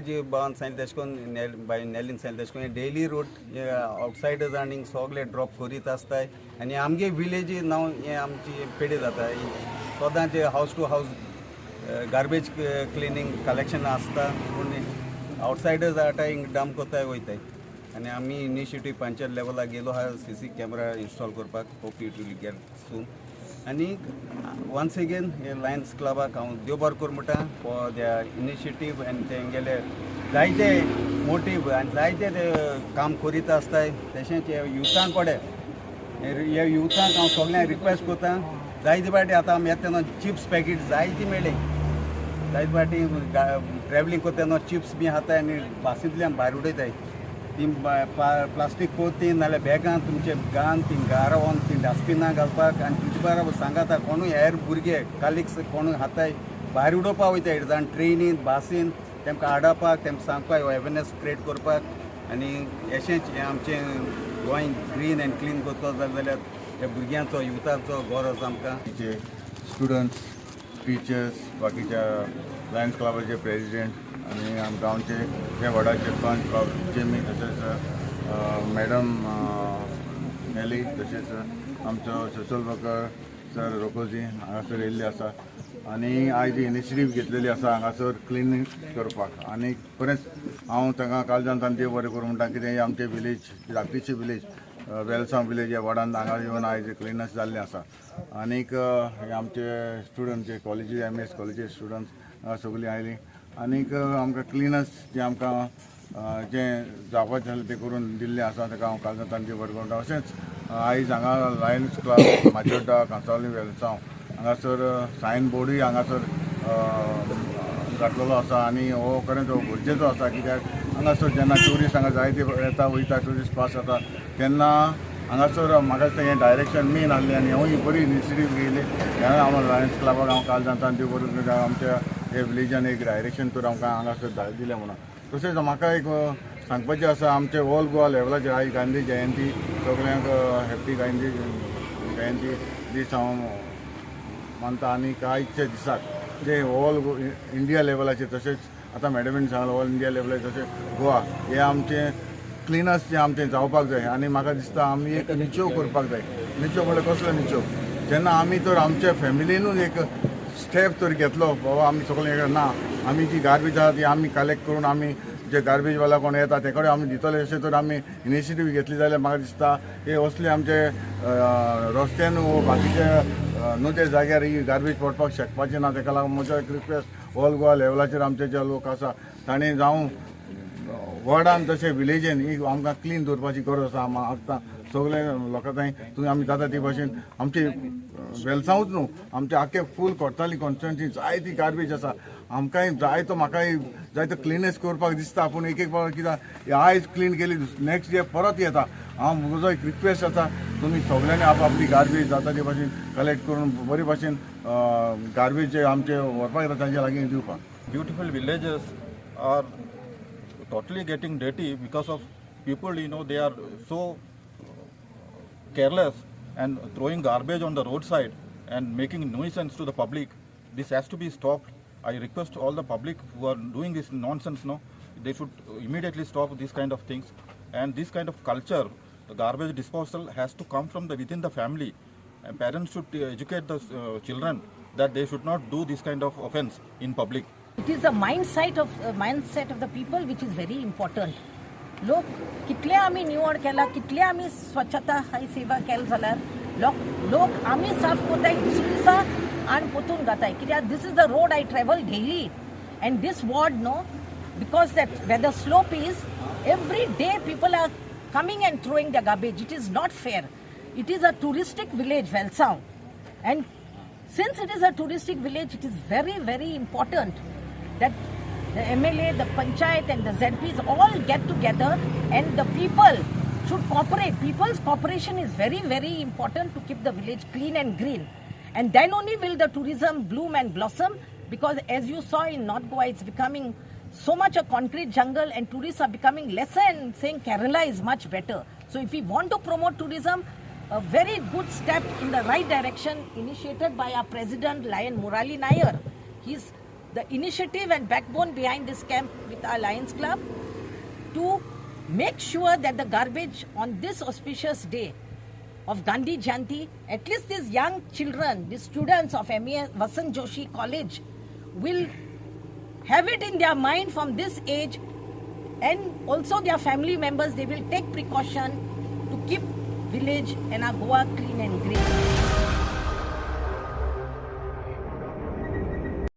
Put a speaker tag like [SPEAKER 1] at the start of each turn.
[SPEAKER 1] राज बाबान सांगलें तेशें करून, बाय नेलीन सांगलें तेशें करून, डेली रोड आवटसायडर्स आनी सगळे ड्रॉप करीत आसताय आनी आमगे विलेजी नांव हें आमची पेडे जाता. सदांचे house to house garbage cleaning collection आसता, पूण आवटसायडर्स हाडटाय, हिंग डंप कोत्ताय, वयताय. आनी आमी इनिशिएटीव पंचायत लेवलाक गेलो आहा सीसी कॅमेरा इन्स्टॉल करपाक. Hope it will get soon. आनी वन्स अगेन हे लायन्स क्लबाक हांव देव बरो करूं म्हणटा फॉर their initiative आनी तेंगेले जायते मोटीव आनी जायते ते काम करीत आसताय. तशेंच हे युथां कडेन, हे युथांक हांव सगल्यांक रिक्वेस्ट करता. जायते फावटी आतां आमी येता तेन्ना चिप्स पॅकेट जायती मेळ्ळी. जायते फावटी ट्रॅवलिंग करता तेन्ना चिप्स बी खाताय आनी बासींतल्यान भायर उडयताय. ती प्लास्टीक पोती नाल्यार बॅगां तुमचे गान ती घरा वोन ती डस्टबिना घालपाक. आनी तुजे बराबर सांगाता कोणूय हेर भुरगे कालिक्स कोणूय खाताय, भायर उडोवपाक वयताय, जावन ट्रेनीन बासीन, तेमकां आडावपाक, तेमकां सांगपाक, अवेरनेस क्रिएट करपाक. आनी अशेंच हें आमचें गोंय ग्रीन एंड क्लीन करतलो जाल्यार ह्या भुरग्यांचो, युथांचो गरज आमकां.
[SPEAKER 2] जे स्टुडंट्स, टिचर्स, बाकीच्या लायन्स क्लबाचे प्रेजिडेंट आनी आम गांवचे जे वॉर्डाचे पंच बाब जेमी, तशेंच मॅडम नेली, तशेंच आमचो सोशल वर्कर सर रोकोजी हांगासर येयल्ले आसा. आनी आयज इनिशिएटीव घेतलेली आसा हांगासर क्लिनींग करपाक. आनी खरेंच हांव तांकां कालच्यान देव बरें करूं म्हणटा, कितें आमचे विलेज, धाकटीची विलेज, वेलसांव विलेज ह्या वॉर्डान हांगा येवन आयज क्लिनस जाल्लें आसा. आनीक हे आमचे स्टुडंट जे कॉलेजी, एमएस कॉलेजी स्टुडंट्स सगळीं आयलीं. आनीक आमकां क्लिनस जें आमकां जें जावपाचें आसलें तें करून दिल्लें आसा, ताका हांव कालच्यान देव बरें करूं. तशेंच आयज हांगा लायन्स क्लब माजोड्डा, कांसावली, वेलसांव हांगासर सायन बोर्डूय हांगासर घातलेलो आसा. आनी हो खरेंच हो गरजेचो आसा, कित्याक हांगासर जेन्ना ट्युरिस्ट हांगा जायते येता वयता, ट्युरिस्ट पास जाता तेन्ना हांगासर म्हाका दिसता हें डायरेक्शन मेन आहलें. आनी हांव ही बरी इनिशिएटीव घेयली ह्या हांव लायन्स क्लबाक हांव काल जाता देव बरें करूं, आमच्या हे विलेजान एक डायरेक्शन तर आमकां हांगासर दिलें म्हणून. तशेंच म्हाका एक सांगपाचें आसा, आमचे ऑल गोवा लेवलाचेर आयज गांधी जयंती, सगळ्यांक हॅप्पी गांधी जयंती दीस हांव मानता. आनी आयच्या दिसाक जे ऑल इंडिया लेवलाचेर, तशेंच आतां मॅडमीन सांगलें, ऑल इंडिया लेवलाचेर तशें गोवा हे आमचें क्लिनस जें आमचें जावपाक जाय. आनी म्हाका दिसता आमी एक निचेव करपाक जाय. निचेव म्हणल्यार कसलो निचेव? जेन्ना आमी तर आमच्या फॅमिलीनूच एक स्टेप तर घेतलो, बाबा आमी सगळे ना, आमी जी गार्बेज आसा ती आमी कलेक्ट करून आमी जे गार्बेज वाला कोण येता ते कडेन आमी दितले, अशें तर आमी इनिशिएटीव घेतली जाल्यार म्हाका दिसता हे असले आमचे रस्त्यान वो बाकीचे न्हू ते जाग्यार ही गार्बेज पडपाक शकपाचें ना. तेका लागून म्हजो एक रिक्वेस्ट, ऑल गोवा लेवलाचेर आमचे जे लोक आसा तांणी, जावं वॉर्डान तशें विलेजीन, ही आमकां क्लीन दवरपाची गरज आसा. आतां सगळे लोकां थंय तुमी आमी जाता ते भाशेन आमचे वेलसांवूच न्हू, आमचे आख्खे फूल कोर्ताली कॉन्स्टिट्युन्सी जायती गार्बेज आसा. आमकांय जायतो, म्हाकाय जायतो क्लिननेस करपाक दिसता, पूण एक एक फावट कितें, आयज क्लीन केली, नेक्स्ट डे परत येता. हांव म्हजो एक रिक्वेस्ट आसा, तुमी सगळ्यांनी आप आपली गार्बेज जाता ते भाशेन कलेक्ट करून बरे भाशेन गार्बेज जे आमचे व्हरपाक येता तांच्या लागीं दिवपाक.
[SPEAKER 3] Beautiful villages are totally getting dirty because of people, they are so careless and throwing garbage on the roadside and making nuisance to the public. This has to be stopped. I request all the public who are doing this nonsense, no, they should immediately stop this kind of things. And this kind of culture, the garbage disposal, has to come from the within the family, and parents should educate the children that they should not do this kind of offense in public.
[SPEAKER 4] It is the mindset of the people which is very important. लोक कितले आमी निवळ केला, कितले आमी स्वच्छता ही सेवा केली जाल्यार लोक लोक आमी साफ करताय, दुसरे दिसा आनी पोतून घाताय. कित्याक this is the road I travel daily and this ward, no, because that where the slope is, every day people are coming and throwing the garbage. It is not fair. It is a touristic village, Velsao, and since it is a touristic village, it is very, very important that the MLA, the panchayat and the ZPs all get together and the people should cooperate. People's cooperation is very, very important to keep the village clean and green. And then only will the tourism bloom and blossom, because as you saw in North Goa, it's becoming so much a concrete jungle and tourists are becoming lesser and saying Kerala is much better. So if we want to promote tourism, a very good step in the right direction initiated by our president, Lion Murali Nair. He's the initiative and backbone behind this camp with our Lions Club to make sure that the garbage on this auspicious day of Gandhi Jayanti, at least these young children, these students of MES Vasant Joshi College will have it in their mind from this age, and also their family members, they will take precaution to keep village and our Goa clean and green.